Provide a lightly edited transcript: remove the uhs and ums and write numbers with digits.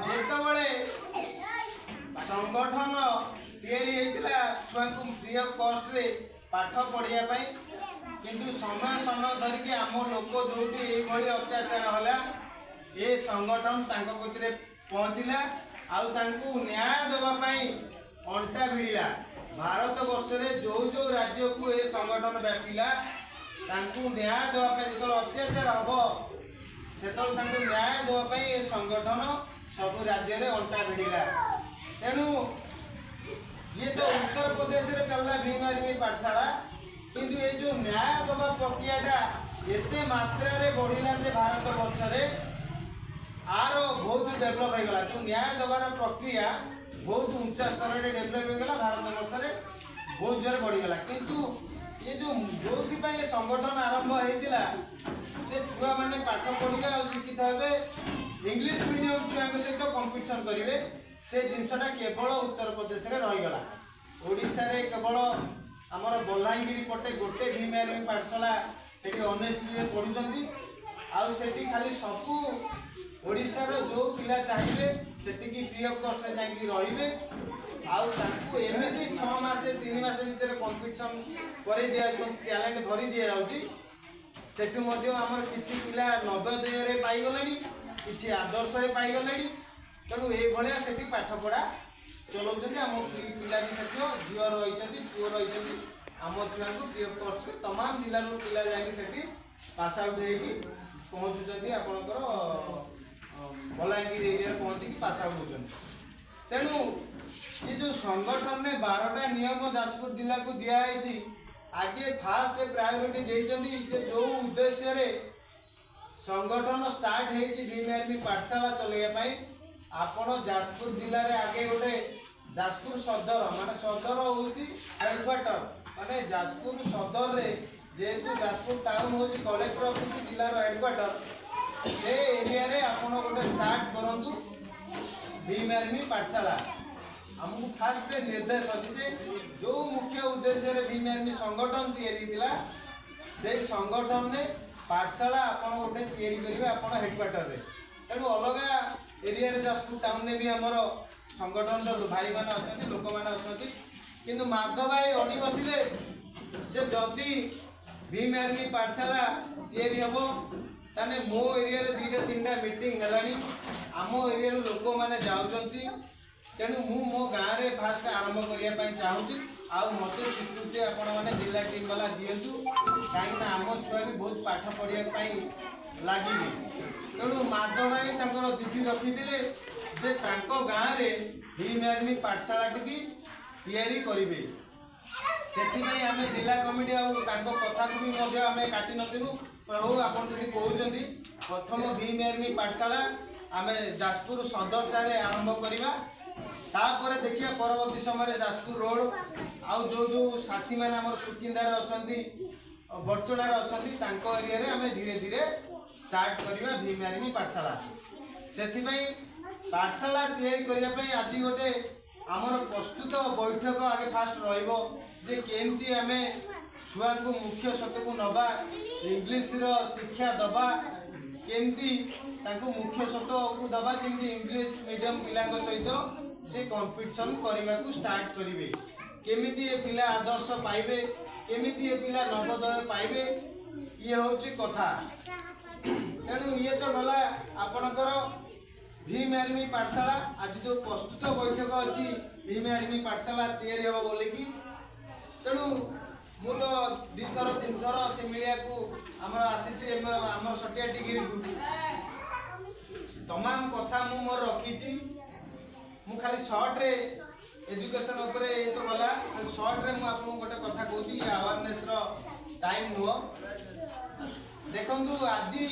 ଯେତେବେଳେ ସଂଗଠନ ତିଆରି ହେଇଥିଲା ଛୁଆଙ୍କୁ ଫ୍ରି ଅଫ୍ କଷ୍ଟରେ ପାଠ ପଢ଼ିବା ପାଇଁ, କିନ୍ତୁ ସମୟ ସମୟ ଧରିକି ଆମ ଲୋକ ଯେଉଁଠି ଏଇଭଳି ଅତ୍ୟାଚାର ହେଲା, ଏ ସଂଗଠନ ତାଙ୍କ କତିରେ ପହଞ୍ଚିଲା ଆଉ ତାଙ୍କୁ ନ୍ୟାୟ ଦେବା ପାଇଁ ଅଣ୍ଟା ଭିଡ଼ିଲା। ଭାରତ ବର୍ଷରେ ଯେଉଁ ଯେଉଁ ରାଜ୍ୟକୁ ଏ ସଂଗଠନ ବ୍ୟାପିଲା, ତାଙ୍କୁ ନ୍ୟାୟ ଦେବା ପାଇଁ, ଯେତେବେଳେ ଅତ୍ୟାଚାର ହେବ ସେତେବେଳେ ତାଙ୍କୁ ନ୍ୟାୟ ଦେବା ପାଇଁ ଏ ସଂଗଠନ ସବୁ ରାଜ୍ୟରେ ଅଣ୍ଟା ଭିଡ଼ିଲା। ତେଣୁ ଇଏ ତ ଉତ୍ତରପ୍ରଦେଶରେ ଚାଲିଲା ଭୀମ ଆର୍ମି ପାଠଶାଳା, କିନ୍ତୁ ଏଇ ଯେଉଁ ନ୍ୟାୟ ଦେବା ପ୍ରକ୍ରିୟାଟା ଏତେ ମାତ୍ରାରେ ବଢ଼ିଲା ଯେ ଭାରତ ବର୍ଷରେ ଆର ବହୁତ ଡେଭଲପ୍ ହେଇଗଲା। ଯେଉଁ ନ୍ୟାୟ ଦେବାର ପ୍ରକ୍ରିୟା ବହୁତ ଉଞ୍ଚା ସ୍ତରରେ ଡେଭଲପ୍ ହେଇଗଲା, ଭାରତ ବର୍ଷରେ ବହୁତ ଜୋରେ ବଢ଼ିଗଲା। କିନ୍ତୁ ଏ ଯେଉଁ ଯେଉଁଥିପାଇଁ ଏ ସଂଗଠନ ଆରମ୍ଭ ହେଇଥିଲା ଯେ ଛୁଆମାନେ ପାଠ ପଢ଼ିବେ ଆଉ ଶିକ୍ଷିତ ହେବେ, ଇଂଲିଶ ମିଡ଼ିୟମ ଛୁଆଙ୍କ ସହିତ କମ୍ପିଟିସନ୍ କରିବେ, ସେ ଜିନିଷଟା କେବଳ ଉତ୍ତରପ୍ରଦେଶରେ ରହିଗଲା। ଓଡ଼ିଶାରେ କେବଳ ଆମର ବଲାଙ୍ଗୀର ପଟେ ଗୋଟେ ଭୀମ ଆର୍ମି ପାଠଶାଳା, ସେଠି ଅନେଷ୍ଟଲିରେ ପଢ଼ୁଛନ୍ତି। ଆଉ ସେଠି ଖାଲି ସବୁ ଓଡ଼ିଶାର ଯେଉଁ ପିଲା ଚାହିଁବେ ସେଠିକି ଫ୍ରି ଅଫ୍ କଷ୍ଟରେ ଯାଇକି ରହିବେ। ଆଉ ତାଙ୍କୁ ଏମିତି 6 ମାସ 3 ମାସ ଭିତରେ କମ୍ପିଟିସନ୍ କରେଇ ଦିଆଯାଉଛି, ଟ୍ୟାଲେଣ୍ଟ ଭରି ଦିଆଯାଉଛି। ସେଠୁ ମଧ୍ୟ ଆମର କିଛି ପିଲା ନବୋଦୟରେ ପାଇଗଲେଣି, କିଛି ଆଦର୍ଶରେ ପାଇଗଲେଣି। ତେଣୁ ଏଇଭଳିଆ ସେଠି ପାଠପଢ଼ା ଚଲାଉଛନ୍ତି। ଆମ ପିଲା ବି ସେଠି ଝିଅ ରହିଛନ୍ତି, ପୁଅ ରହିଛନ୍ତି। ଆମ ଛୁଆଙ୍କୁ ଫ୍ରି ଅଫ୍ କଷ୍ଟରେ ତମାମ ଜିଲ୍ଲାରୁ ପିଲା ଯାଇକି ସେଠି ପାସ୍ ଆଉଟ୍ ହେଇକି ପହଞ୍ଚୁଛନ୍ତି। ଆପଣଙ୍କର ବଲାଙ୍ଗୀର ଏରିଆରେ ପହଞ୍ଚିକି ପାସ୍ ଆଉଟ୍ ହେଉଛନ୍ତି। ତେଣୁ ଏ ଯେଉଁ ସଂଗଠନରେ 12ଟା ନିୟମ ଯାଜପୁର ଜିଲ୍ଲାକୁ ଦିଆହେଇଛି, ଆଗେ ଫାଷ୍ଟ ପ୍ରାୟୋରିଟି ଦେଇଛନ୍ତି ଯେ ଯେଉଁ ଉଦ୍ଦେଶ୍ୟରେ ସଂଗଠନ ଷ୍ଟାର୍ଟ ହେଇଛି ଭୀମ ଆର୍ମି ପାଠଶାଳା ଚଲେଇବା ପାଇଁ, ଆପଣ ଯାଜପୁର ଜିଲ୍ଲାରେ ଆଗେ ଗୋଟେ ଯାଜପୁର ସଦର, ମାନେ ସଦର ହେଉଛି ହେଡ଼କ୍ୱାର୍ଟର, ମାନେ ଯାଜପୁର ସଦରରେ, ଯେହେତୁ ଯାଜପୁର ଟାଉନ୍ ହେଉଛି କଲେକ୍ଟର ଅଫିସ, ଜିଲ୍ଲାର ହେଡ଼କ୍ୱାର୍ଟର, ସେ ଏରିଆରେ ଆପଣ ଗୋଟେ ଷ୍ଟାର୍ଟ କରନ୍ତୁ ଭୀମ ଆର୍ମି ପାଠଶାଳା। ଆମକୁ ଫାଷ୍ଟ ନିର୍ଦ୍ଦେଶ ଅଛି ଯେ ଯେଉଁ ମୁଖ୍ୟ ଉଦ୍ଦେଶ୍ୟରେ ଭୀମ ଆର୍ମି ସଂଗଠନ ତିଆରି ହେଇଥିଲା, ସେଇ ସଂଗଠନରେ ପାଠଶାଳା ଆପଣ ଗୋଟେ ତିଆରି କରିବେ ଆପଣ ହେଡ଼କ୍ୱାର୍ଟରରେ। ତେଣୁ ଅଲଗା ଏରିଆରେ, ଯାଜପୁର ଟାଉନରେ ବି ଆମର ସଂଗଠନର ଭାଇମାନେ ଅଛନ୍ତି, ଲୋକମାନେ ଅଛନ୍ତି। କିନ୍ତୁ ମାଧବ ଭାଇ ଅଡ଼ି ବସିଲେ ଯେ ଯଦି ଭୀମ ଆର୍ମି ପାଠଶାଳା ତିଆରି ହେବ, ତାହେଲେ ମୋ ଏରିଆରେ ଦୁଇଟା ତିନିଟା ମିଟିଂ ହେଲାଣି, ଆମ ଏରିଆରୁ ଲୋକମାନେ ଯାଉଛନ୍ତି। ତେଣୁ ମୁଁ ମୋ ଗାଁରେ ଫାଷ୍ଟ ଆରମ୍ଭ କରିବା ପାଇଁ ଚାହୁଁଛି ଆଉ ମୋତେ ସ୍ୱୀକୃତି ଆପଣମାନେ ଜିଲ୍ଲା ଟିମ୍ ବାଲା ଦିଅନ୍ତୁ, କାହିଁକିନା ଆମ ଛୁଆ ବି ବହୁତ ପାଠ ପଢ଼ିବା ପାଇଁ ଲାଗିବେ। ତେଣୁ ମାଧବ ଭାଇ ତାଙ୍କର ଜିଦି ରଖିଥିଲେ ଯେ ତାଙ୍କ ଗାଁରେ ଭୀମ ଆର୍ମି ପାଠଶାଳାଟିକି ତିଆରି କରିବେ। ସେଥିପାଇଁ ଆମେ ଜିଲ୍ଲା କମିଟି ଆଉ ତାଙ୍କ କଥାକୁ ବି ମଧ୍ୟ ଆମେ କାଟି ନଥିଲୁ। ହଉ, ଆପଣ ଯଦି କହୁଛନ୍ତି, ପ୍ରଥମ ଭୀମ ଆର୍ମି ପାଠଶାଳା ଆମେ ଯାଜପୁର ସଦରଠାରେ ଆରମ୍ଭ କରିବା। ତାପରେ ଦେଖିବା ପରବର୍ତ୍ତୀ ସମୟରେ ଯାଜପୁର ରୋଡ଼ ଆଉ ଯେଉଁ ଯେଉଁ ସାଥୀମାନେ ଆମର ସୁକିନ୍ଦାରେ ଅଛନ୍ତି, ବଡ଼ଚଣାରେ ଅଛନ୍ତି, ତାଙ୍କ ଏରିଆରେ ଆମେ ଧୀରେ ଧୀରେ ଷ୍ଟାର୍ଟ କରିବା ଭୀମ ଆର୍ମି ପାଠଶାଳା। ସେଥିପାଇଁ ପାଠଶାଳା ତିଆରି କରିବା ପାଇଁ ଆଜି ଗୋଟେ ଆମର ପ୍ରସ୍ତୁତ ବୈଠକ ଆଗେ ଫାଷ୍ଟ ରହିବ ଯେ କେମିତି ଆମେ ଛୁଆଙ୍କୁ ମୁଖ୍ୟ ସ୍ରୋତକୁ ନେବା, ଇଂଲିଶର ଶିକ୍ଷା ଦେବା, କେମିତି ତାଙ୍କୁ ମୁଖ୍ୟ ସ୍ରୋତକୁ ଦେବା, ଯେମିତି ଇଂଲିଶ ମିଡ଼ିୟମ ପିଲାଙ୍କ ସହିତ ସେ କମ୍ପିଟିସନ୍ କରିବାକୁ ଷ୍ଟାର୍ଟ କରିବେ, କେମିତି ଏ ପିଲା ଆଦର୍ଶ ପାଇବେ, କେମିତି ଏ ପିଲା ନବୋଦୟ ପାଇବେ, ଇଏ ହେଉଛି କଥା। ତେଣୁ ଇଏ ତ ଗଲା ଆପଣଙ୍କର ଭୀମ ଆର୍ମି ପାଠଶାଳା। ଆଜି ଯେଉଁ ପ୍ରସ୍ତୁତ ବୈଠକ ଅଛି ଭୀମ ଆର୍ମି ପାଠଶାଳା ତିଆରି ହେବ ବୋଲିକି। ତେଣୁ ମୁଁ ତ ଦୁଇଥର ତିନିଥର ସିମିଳିଆକୁ ଆମର ଆସିଛି, ଆମର ସଟିଆ ଟିଗିରିକୁ। ତମାମ କଥା ମୁଁ ମୋର ରଖିଛି। ମୁଁ ଖାଲି ସର୍ଟରେ ଏଜୁକେସନ୍ ଉପରେ, ଇଏ ତ ଗଲା, ଖାଲି ସର୍ଟରେ ମୁଁ ଆପଣଙ୍କୁ ଗୋଟେ କଥା କହୁଛି। ଇଏ ଆୱାରନେସ୍ର ଟାଇମ୍ ନୁହଁ। ଦେଖନ୍ତୁ, ଆଜି